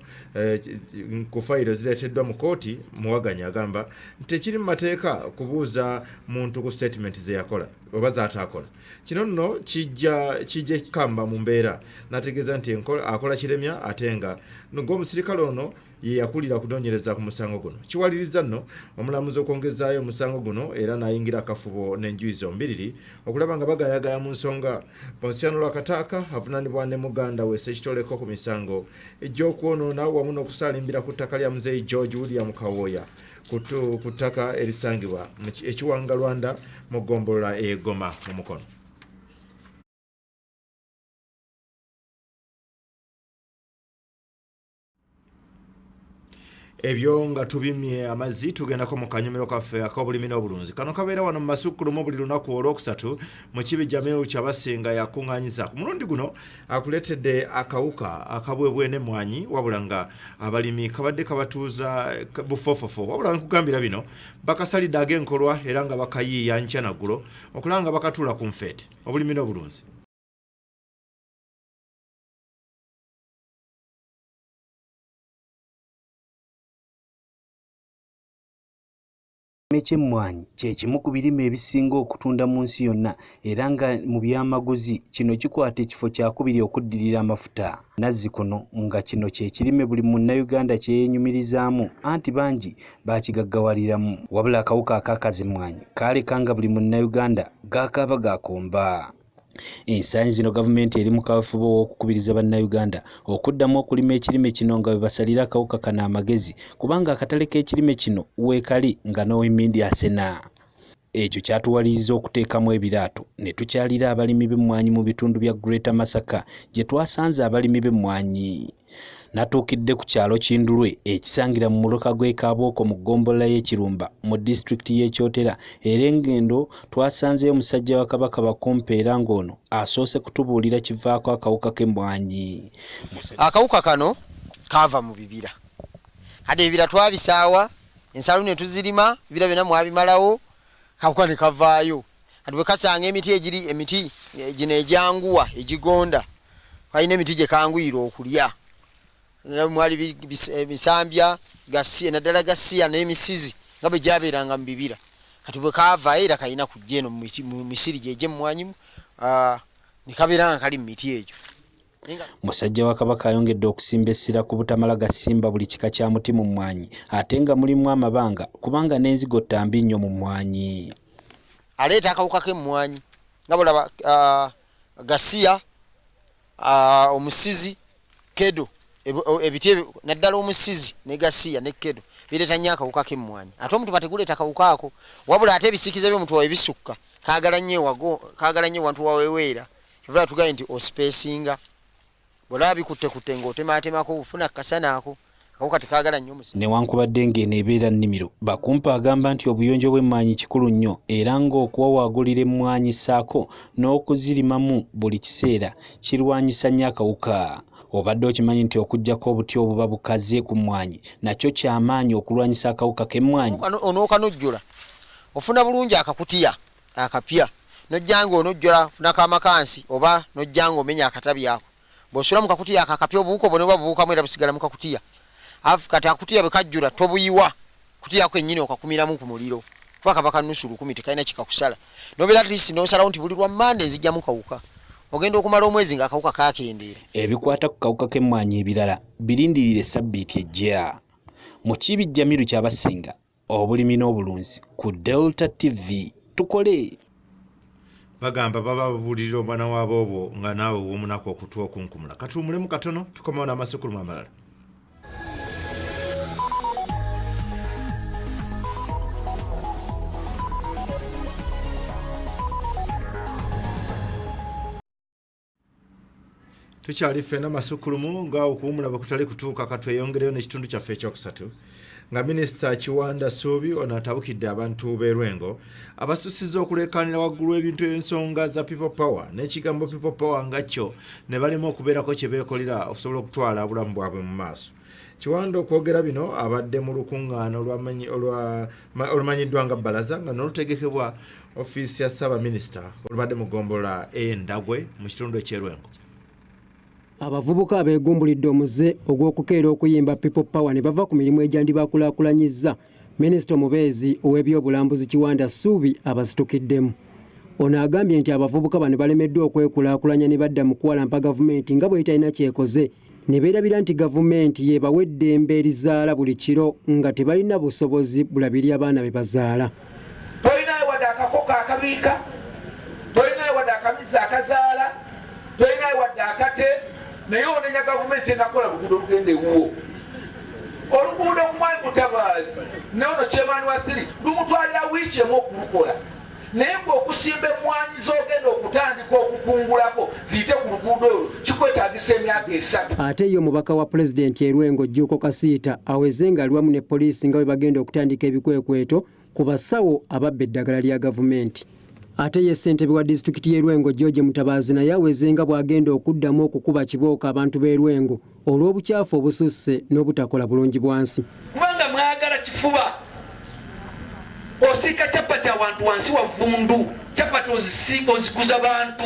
ku fayiro ezireeteddwa mu kkooti. Muwaganya agamba nti tekiri mu mateeka kubuuza muntu ku sitatimenti ze yakola oba z'ataakola. Kino nno kijja kijje Kamba mu mbeera n'ategeeza nti akola kiremya ate nga ng'omusirikale ono ye yakulira okunoonyereza ku musango guno. Kiwalirizza nno omulamuzi okwongezaayo omusango guno era n'ayingira akafubo n'enjuyi zombiriri okulaba nga bagaayagaaya mu nsonga. Ponsiano Lwakataaka avunaanibwa ne muganda we Ssekitoleko ku misango egy'okwonoona wamu n'okusaalimbira ku ttaka lya Muzeeyi George William Kawooya ku ttaka erisangibwa mu e Kiwanga-Lwanda mu ggombolola ey'e Goma mu Mukono. Ebyo nga tubimye amazzi, tugendako mu kanyomero kaffe ak'obulimi n'obulunzi. Kano kabeera wano mu masukkulumu buli lunaku olwokusatu mu kibi Jamil Kyabasinga yakuŋŋaanyiza. Ku mulundi guno akuleetedde akawuka akabwebwe n'emmwanyi, wabula nga abalimi kabadde kabatuuza bufoofofo, wabula nkugambira bino bakasalidde ag'enkolwa era nga bakayiiya nkya na ggulo okulaba nga bakatuula ku nfeete. Obulimi n'obulunzi. Ekirime ky'emmwanyi kye kimu ku birime ebisinga okutunda mu nsi yonna era nga mu byamaguzi kino kikwata ekifo kyakubiri okuddirira amafuta. Nazzikuno nga kino kye kirime buli Munnayuganda kye yeenyumirizaamu anti bangi bakigaggawaliramu. Wabula akawuka akaakaza emmwanyi kaaleka nga buli Munnayuganda gaakaaba gaakomba. Ensangi zino gavumenti eri mu kaweefube ow'okukubiriza Bannayuganda okuddamu okulima ekirime kino nga bwe basalira akawuka kano amagezi kubanga akatale k'ekirime kino weekali nga n'ow'emmindi asena. Ekyo kyatuwaliriza okuteekamu ebiraato ne tukyalira abalimi b'emmwanyi mu bitundu bya Greater Masaka gye twasanze abalimi b'emmwanyi. Natuukidde ku kyalo Kindulwe ekisangira mu muluka gw'e Kabooko mu ggombolola y'e Kirumba mu disitulikiti y'e Kyotera era engendo twasanzeeyo musajja wa Kabaka Bakumpa era ng'ono asoose kutubuulira kivaako akawuka k'emmwanyi. Akawuka kano kaava mu bibira, kati ebibira twabisaawa, ensalo ne tuzirima, ebibira byonna mwabimalawo, akawuka ne kavaayo. Kati bwe kasanga emiti egiri emiti gino egyanguwa egigonda, kalina emiti gye kanguyira okulya, nga mwali emisambya naddala gasiya n'emisizi nga bwe gyabeeranga mu bibira. Kati bwe kaavaayo era kalina kujja eno mu misiri gye egy'emmwanyi, ne kabeera nga kali mu miti egyo. Musajja wa Kabaka ayongedde okusimba essira ku butamala gasimba buli kika kya muti mu mmwanyi ate nga mulimu amabanga kubanga n'enzigotta mbi nnyo mu mmwanyi. Aleeta akawuka k'emmwanyi nga bw'olaba gasiya, omusizi, kedo, ebiti naddala omusizi ne gasiya ne kedo Bireeta nnyo akawuka k'emmwanyi, ate omutuba teguleeta kawuka ako, wabula ate ebisiikize by'omutuba ebisukka kaagala nnyo ewago, kaagala nnyo ewantu waweweera. Kyova tugambye nti ospacinga, bw'olaba bikuttekutte ng'otemaatemako, ofuna akasana ako, akawuka tekaagala nnyo omusana. Newankubadde ng'eno ebeera nnimiro, Bakumpa agamba nti obuyonjo bw'emmwanyi kikulu nnyo era ng'okuwawaagulira emmwanyi ssaako n'okuzirimamu buli kiseera kirwanyisa nnyo akawuka. Obadde okimanyi nti okuggyako obuti obuba bukaze ku mmwanyi nakyo kyamaanyi okulwanyisa akawuka k'emmwanyi? Onookanojjola ofuna bulungi akakutiya akapya, n'ojja ng'onojjola ofunako amakansi oba n'ojja ng'omenya akatabi ako. Bw'osula mu kakutiya ako akapya, obuwuka obwo ne buba bubuukamu era busigala mu kakutiya. Kati akakutiya bwe kajjula tobuyiwa, kutiya ako kennyini okakumiramu ku muliro kuba kaba ka nusu 1000, tekalina kikakusala. N'obeera at least n'osalawo nti buli lwa Mmande nzijjamu kawuka. Ogenda okumala omwezi ng'akawuka kakendeera. Ebikwata ku kawuka k'emmwanyi ebirala birindirire ssabbiiti ejja. Mukiibi Jamiru Kyabasinga, obulimi n'obulunzi ku Delta TV. Tukole. Bagamba baba babuulirira omwana waabwe obwo nga naawe ow'omunaku okutu okunkumula. Katuwummulemu katono, tukomewo n'amasukulumu amalala. Tukyali ffenna masukulumu nga okuwumula bwe kutali kutuuka, katweyongereyo n'ekitundu kyaffe ekyokusatu nga minisita Kiwanda Ssuubi ono atabukidde abantu b'e Lwengo abasussizza okuleekaanira waggulu ebintu ensonga za People Power n'ekigambo People Power nga kyo ne balema okubeerako kye beekolera okusobola okutwala obulamu bwabwe mu maaso. Kiwanda okwogera bino abadde mu lukuŋŋaana olumanyiddwa nga Bbalaza nga n'olutegekebwa ofiisi ya Ssaabaminisita olubadde mu ggombolola e Ndagwe mu kitundu eky'e Lwengo. Abavubuka abeegumbulidde omuze ogw'okukeera okuyimba People Power ne bava ku mirimu egyandibakulaakulanyizza, minisita omubeezi ow'ebyobulambuzi Kiwanda Ssuubi abasitukiddemu. Ono agambye nti abavubuka bano balemeddwa okwekulaakulanya ne badda mu kuwalampa gavumenti nga bw'etalina kyekoze, ne beerabira nti gavumenti y'ebawa eddembe erizaala buli kiro nga tebalina busobozi bulabirira baana be bazaala. Tolinayo wadde akakoko akabiika, tolinayo wadde akamizzi akazaala, tolinayo wadde akate, naye onenya gavumenti enakola luguudo olugenda ewuwo. Oluguudo ku Mwami Mutabaazi ne ono chairman wa 3 lumutwalira wiiki emu okulukola, naye gwe okusimba emmwanyi z'ogenda okutandika okukungulako ziyite ku luguudo olwo kikwetaagisa emyaka 3. Ate ye omubaka wa pulezidenti e Lwengo Jjuuko Kasiita aweze ng'ali wamu ne poliisi nga bwe bagenda okutandika ebikwekweto ku basawo ababba eddagala lya gavumenti. Ate ye ssentebe wa disitulikiti y'e Lwengo George Mutabaazi naye aweze nga bw'agenda okuddamu okukuba kibooko abantu b'e Lwengo olw'obukyafu obususse n'obutakola bulungi bwansi. Kubanga mwagala kifuba, osiika chapati awantu wansi wa vundu, chapati oziguza bantu.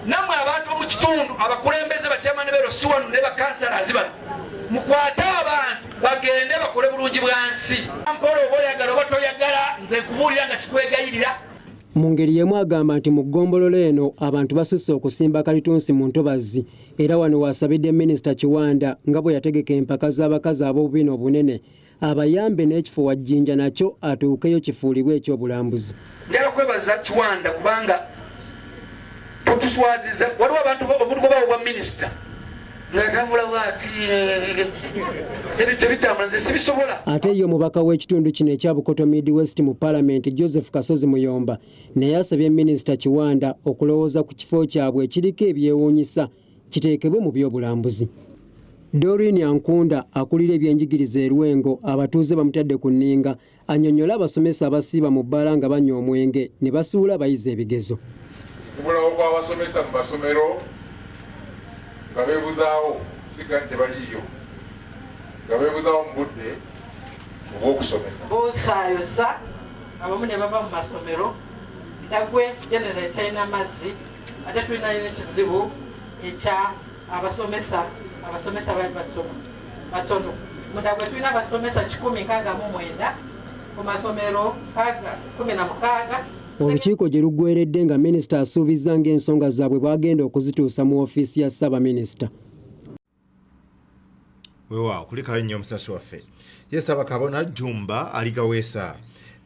Nammwe abantu mu kitundu, abakulembeze, bachairman b'e Losiwanu ne bakansalazi bano, mukwate abantu bagende bakole bulungi bwansi. Mpola oba oyagala oba toyagala, nze nkubuulira nga sikwegayirira. Mu ngeri y'emu agamba nti mu ggombolola eno abantu basusse okusimba kalitunsi mu ntobazzi, era wano waasabidde minisita Kiwanda nga bwe yategeka empaka z'abakazi ab'obubina obunene abayambe n'ekifo wa Jjinja nakyo atuukeyo kifuulibwe ekyobulambuzi. Njagala kwebaza Kiwanda kubanga totuswaziza. Waliwo abantu omuntu gwe bawa obwa minisita ng'atambula bw'ati, ebintu tebitambula, nze sibisobola. Ate ye omubaka w'ekitundu kino ekya Bukoto Midwest mu Palamenti Joseph Kasozi Muyomba naye asabye minisita Kiwanda okulowooza ku kifo kyabwe ekiriko ebyewuunyisa kiteekebwe mu by'obulambuzi. Doreen Ankunda akulira ebyenjigiriza e Lwengo abatuuze bamutadde ku nninga annyonnyole abasomesa abasiiba mu bbaala nga banywa omwenge ne basuula abayizi ebigezo. Okubulawo kw'abasomesa mu masomero nga beebuzaawo, siga nti tebaliiyo, nga beebuzaawo mu budde obw'okusomesa. Bosaayosa abamu ne bava mu masomero, Ndagwe general talina mazzi, ate tulina n'ekizibu ekya abasomesa, abasomesa bali batono. Mundagwe tulina abasomesa 169 ku masomero 16. Olukiiko gye luggweredde nga minisita asuubizza ng'ensonga zaabwe bw'agenda okuzituusa mu ofiisi ya ssaabaminisita. Weewaawo, kulikayo nnyo omusasi waffe. Ye Ssaabakabona Jjumba Aligaweesa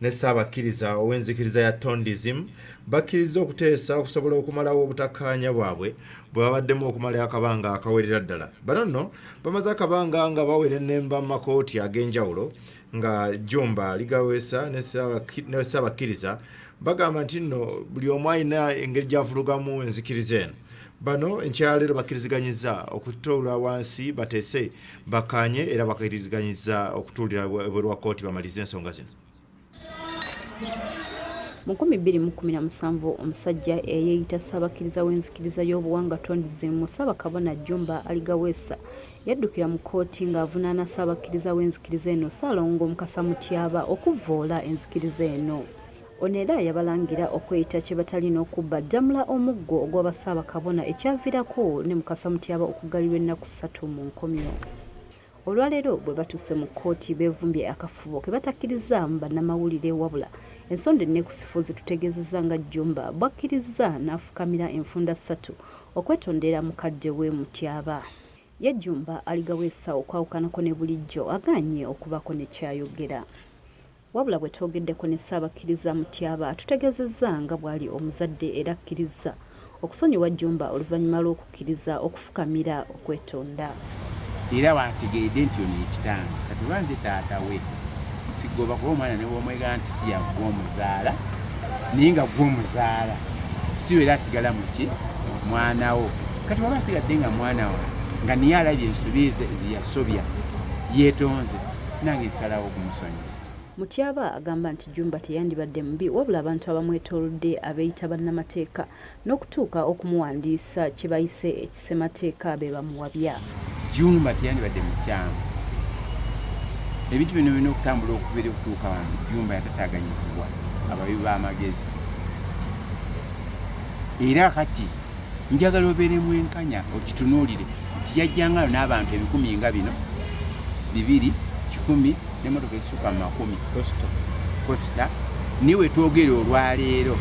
ne Ssaabakkiriza ow'enzikiriza ya Tondism bakkirizza okuteesa okusobola okumalawo obutakkaanya bwabwe bwe babaddemu okumala akabanga akawerera ddala. Bano nno bamaze akabanga nga bawerennemba mu makooti ag'enjawulo Nga Jumba Aligaweesa ne Ssaabakiriza bagamba nti nno buli omu alina engeri gy'avulugamu enzikiriza eno. Bano enkyaleero bakkiriziganyizza okutuula wansi bateese bakkaanye era bakkiriziganyizza okutuulira ebweru wa kkooti bamalirize ensonga zino. Mu 2017 omusajja eyeeyita Ssaabakiriza w'enzikiriza y'obuwangwa Tondism Ssaabakabona Jjumba Aligaweesa yaddukira mu kkooti ng'avunaana Ssaabakiriza w'enzikiriza eno Ssaalongo Mukasa Mutyaba okuvvoola enzikiriza eno. Ono era yabalangira okweyita kye batalina okubba Ddamula omuggo ogwa Bassaabakabona ekyaviirako ne Mukasa Mutyaba okuggalirwa ennaku 3 mu nkomyo. Olwaleero bwe batuuse mu kkooti beevumbye akafubo ke batakkirizaamu bannamawulire wabula ensonda enneekusifu zitutegeezezza nga Jjumba bw'akkirizza n'afukamira enfunda 3 okwetondera mukadde we Mutyaba. Ye Jjumba Aligaweesa okwawukanako ne bulijjo agaanye okubaako ne ky'ayogera. Wabula bwe twogeddeko ne Ssaabakkiriza Mutyaba atutegeezezza nga bw'ali omuzadde era akkirizza okusonyiwa Jjumba oluvannyuma lw'okukkiriza okufukamira okwetonda. Era wategeredde nti ono ye kitange, kati oba nze taata we sigoba kuba omwana ne bw'omwegana nti si yaggwa omuzaala naye nga gwe omuzaala kitiibwa era asigala muki mwana wo. Kati waba asigadde nga mwana wo nga niye alabye ensobi ze zeyasobya yeetonze, nange nsalawo okumusonyiwa. Mutyaba agamba nti Jjumba teyandibadde mubi wabula abantu abamwetoolodde abeeyita bannamateeka n'okutuuka okumuwandiisa kye bayise ekisemateeka be bamuwabya. Jjumba teyandibadde mukyamu. Ebintu bino birina okutambula okuva eri okutuuka wano. Jjumba yatataaganyizibwa abawi b'amagezi. Era kati njagala obeere mwenkanya okitunuulire nti yajjangalo n'abantu 1000 nga bino 200 100 n'emmotoka essuka mu 10 Costa. Naye we twogera olwaleero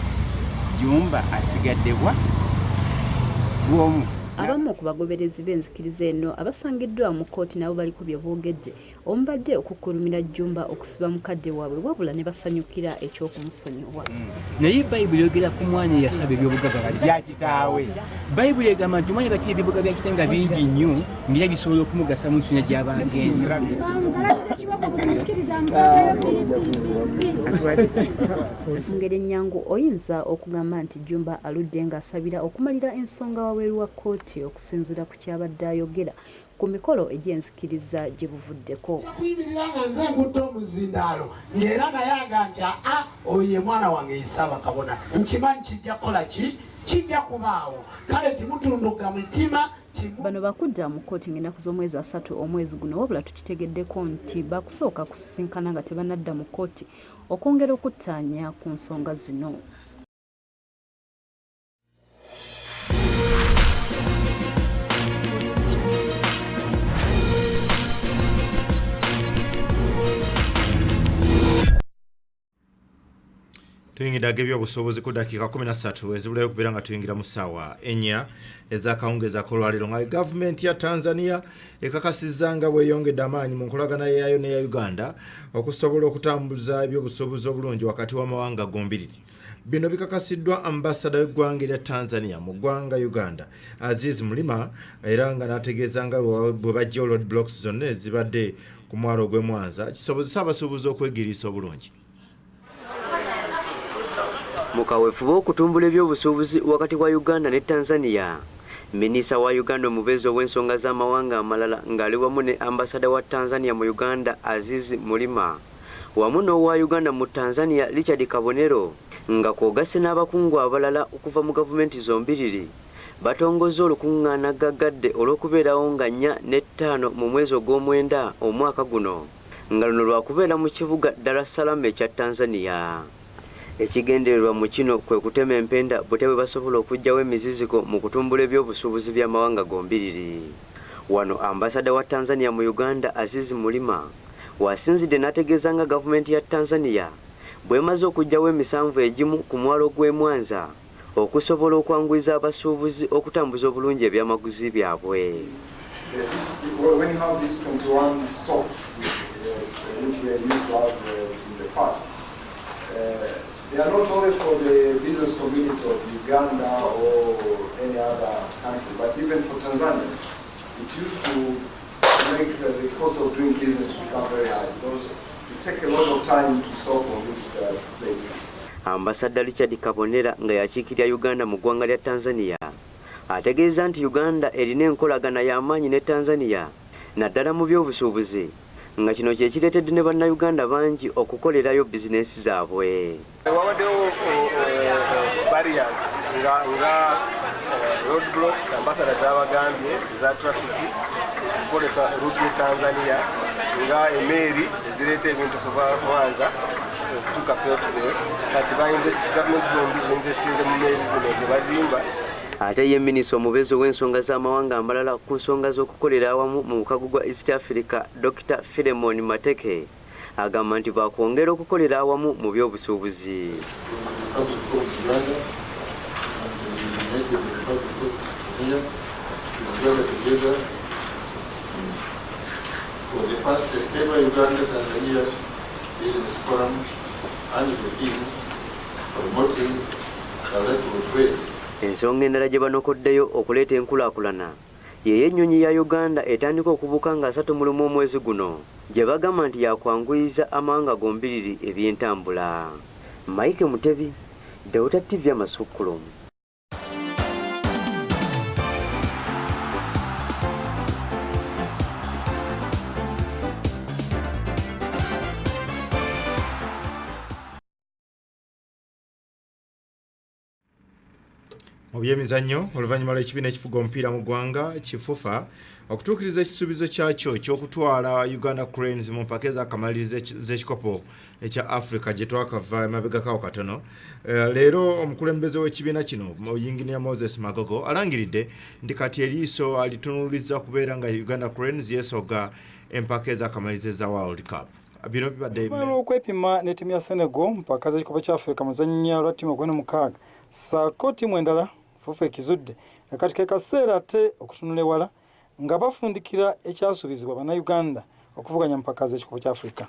Jjumba asigaddebwa bw'omu. Abamu ku bagoberezi b'enzikiriza eno abasangiddwa mu kkooti nabo baliko bye boogedde omubadde okukkulumira Jjumba okusiba mukadde waabwe wabula ne basanyukira eky'okumusonyiwa. Naye Bayibuli eyogera ku mwana eyasaba ebyobugagga bya kitaawe. Bayibuli egamba nti omwana bakira ebyobugagga bya kitaawe nga bingi nnyo ng'era bisobola okumugasa mu nsunya gy'abangenzi. Mu ngeri ennyangu oyinza okugamba nti Jjumba aludde ng'asabira okumalira ensonga wabweru wa kkooti okusinziira ku ky'abadde ayogera ku mikolo egy'enzikiriza gye buvuddeko. Kuyimirira nga nze ngudde omuzindaalo ng'era naye aga nti aa oyo ye mwana wange ye Ssaabakabona nkimanyi kijja kukola ki kijja kubaawo kale timutunduga mutima. Bano bakudda mu kkooti ng'ennaku z'omwezi 3 omwezi guno wabula tukitegeddeko nti bakusooka kusisinkana nga tebanadda mu kkooti okwongera okuttaanya ku nsonga zino. Tuyingidde ebyobusuubuzi ku dakiika 13 ezibulayo okubeera nga tuyingira mu ssaawa 4 ez'akawungeezi ak'olwaleero nga gavumenti ya Tanzania ekakasizza nga bweyongedde amaanyi mu nkolagana yaayo n'eya Uganda okusobola okutambuza ebyobusuubuzi obulungi wakati w'amawanga gombiriri. Bino bikakasiddwa ambasada w'eggwanga erya Tanzania mu ggwanga Uganda Aziz Mulima era nga n'ategeeza nga bwe baggyewo road blocks zonna ezibadde ku mwalo ogw'e Mwanza kisobozesa abasuubuzi okwegiriisa obulungi. Mu kaweefube okutumbula ebyobusuubuzi wakati wa Uganda ne Tanzania, minisita wa Uganda omubeezi ow'ensonga z'amawanga amalala ng'ali wamu ne ambasada wa Tanzania mu Uganda Aziz Mulima wamu n'owa Uganda mu Tanzania Richard Kabonero nga kw'ogasse n'abakungu abalala okuva mu gavumenti zombiriri batongozza olukuŋŋaana gaggadde olw'okubeerawo nga 4 ne 5 mu mwezi ogw'omwenda omwaka guno nga luno lwakubeera mu kibuga Dar es Salaam ekya Tanzania. Ekigendererwa mu kino kwe kutema empenda butya bwe basobola okuggyawo emiziziko mu kutumbula ebyobusuubuzi by'amawanga gombiriri. Wano ambasada wa Tanzania mu Uganda Aziz Mulima wasinzidde n'ategeeza nga gavumenti ya Tanzania bw'emaze okuggyawo emisanvu egimu ku mwalo gw'e Mwanza okusobola okwanguyiza abasuubuzi okutambuza obulungi ebyamaguzi byabwe. When you have these 21 stops, which we are used to have in the past, they are not only for the business community of Uganda or any other country, but even for Tanzanians. It used to make the cost of doing business to become very high because take a lot of time to stop on this place. Ambassador Richard Kabonera nga yakiikirira Uganda mu ggwanga lya Tanzania ategeeza nti Uganda erina enkolagana y'amaanyi ne Tanzania naddala mu by'obusuubuzi, nga kino kye kireetedde ne Bannayuganda bangi okukolerayo bizinensi zaabwe. Wabaddewo barriers nga road blocks, ambassador zabagambye, eza traffic okukozesa route ye Tanzania, nga emeeri ezireeta ebintu kuva Mwanza okutuuka Port, kati gavumenti zombi zinvestinze mu meeri zino zebazimba. Ate ye minisita omubeezi ow'ensonga z'amawanga amalala ku nsonga z'okukolera awamu mu mukago gwa East Africa, Dr Philemon Mateke, agamba nti bakwongera okukolera awamu mu by'obusuubuzi. Republic of Uganda and the United Republic of Tanzania to gather together for the first ever Uganda-Tanzania Business Forum and the theme promoting bilateral trade. Ensonga endala gye banokoddeyo okuleeta enkulaakulana y'ey'ennyonyi ya Uganda etandika okubuuka nga 31 omwezi guno, gye bagamba nti yakwanguyiza amawanga gombiriri ebyentambula. Mike Mutebi, Delta TV, Amasukkulumu. Mu byemizannyo, oluvannyuma lw'ekibiina ekifuga omupiira mu ggwanga ki FUFA okutuukiriza ekisuubizo kyakyo eky'okutwala Uganda Cranes mu mpaka ez'akamalirizo z'ekikopo ekya Africa gye twakava emabegakawo katono, leero omukulembeze w'ekibiina kino, Yinginiya Moses Magogo, alangiridde nti kati eriiso alitunuuliza kubeera nga Uganda Cranes yeesoga empaka ez'akamalirizo eza World Cup. Bino bibadde okwepima ne ttiimu ya Senegal mpaka z'ekikopo kya Africa muzannya lwa ttiimu ogw'e mukaaga ssaako ttiimu endala. FUFA ekizudde kati ke kaseera ate okutunula ewala nga bafundikira ekyasuubizibwa Bannayuganda okuvuganya mpaka z'ekikopo kya Africa.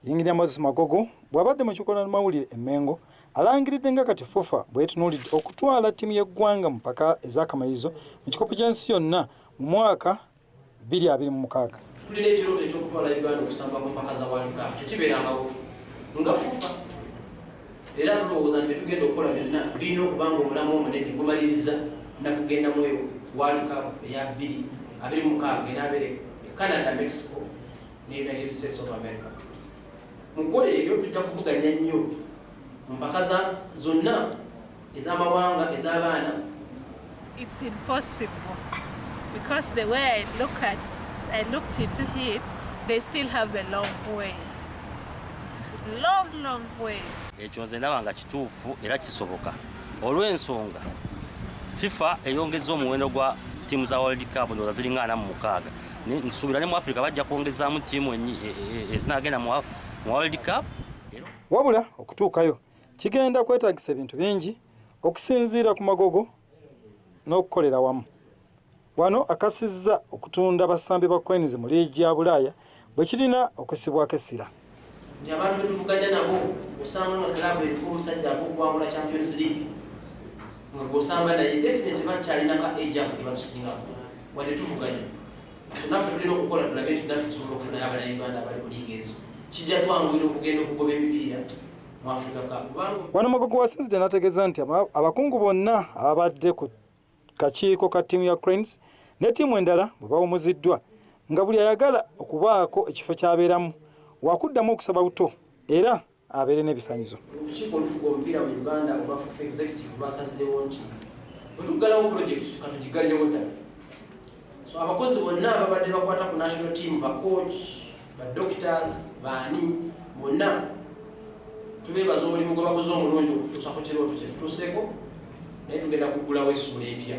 Yinginiya Moses Magogo bw'abadde mu mawulire e Mengo alangiridde nga kati FUFA bwetunuulidde okutwala ttiimu y'eggwanga mu mpaka ez'akamalirizo mu kikopo ky'ensi yonna mu mwaka 2026. Tulina ekirooto ekyokutwala Uganda okusamba mu mpaka za World Cup. Tekibeerangawo nga FUFA, era tulowooza nti byetugenda okukola byonna birina okuba nga omulamu omunene gumaliriza nakugenda mu eyo World Cup eya 2026 enaabeere Canada, Mexico ne United States of America. Mu kukola ebyo tujja kuvuganya nnyo mu mpaka zonna ez'amawanga ez'abaana. It's impossible because the way I looked into it, they still have a long way. Long, long way. Ekyo nze ndaba nga kituufu era kisoboka, olw'ensonga FIFA eyongeza omuwendo gwa ttiimu za World Cup, ndowooza ziringa 46. Nsuubira ne mu Africa bajja kwongezaamu ttiimu ezinaagenda mu World Cup. Wabula okutuukayo kigenda kwetaagisa ebintu bingi okusinziira ku Magogo n'okukolera wamu. Wano akasizza okutunda basambi ba Cranes mu liigi ya Bulaaya bwe kirina okussibwako essira. Nti abantu betuvuganya nabo osanga nga club eriko omusajja ava okuwangula Champions League nga gwosamba naye, definitely bakyalinako edge ako kebatusingako wadde tuvuganya. So naffe tulina okukola tulabe nti naffe tusobola okufunayo Abanauganda abali mu liiga ezo, kijja twanguyira okugenda okugoba emipiira mu Africa Cup kubanga Wano Magogo wasinzidde n'ategeeza nti abakungu bonna ababadde ku kakiiko ka ttiimu ya Cranes ne ttiimu endala bwe bawumuziddwa, nga buli ayagala okubaako ekifo ky'abeeramu wakuddamu okusaba buto era abeere n'ebisaanyizo. Olukiiko olufuga omupiira mu Uganda olwa FUFA Executive lwasazirewo nti bwe tuggalawo project katugigalirewo ddala. So abakozi bonna ababadde bakwata ku national team, ba coach, ba doctors, baani bonna, tubeebaza omulimu gwe bakoze omulungi okututuusa ku kirooto kye tutuuseeko, naye tugenda kuggulawo essuula empya.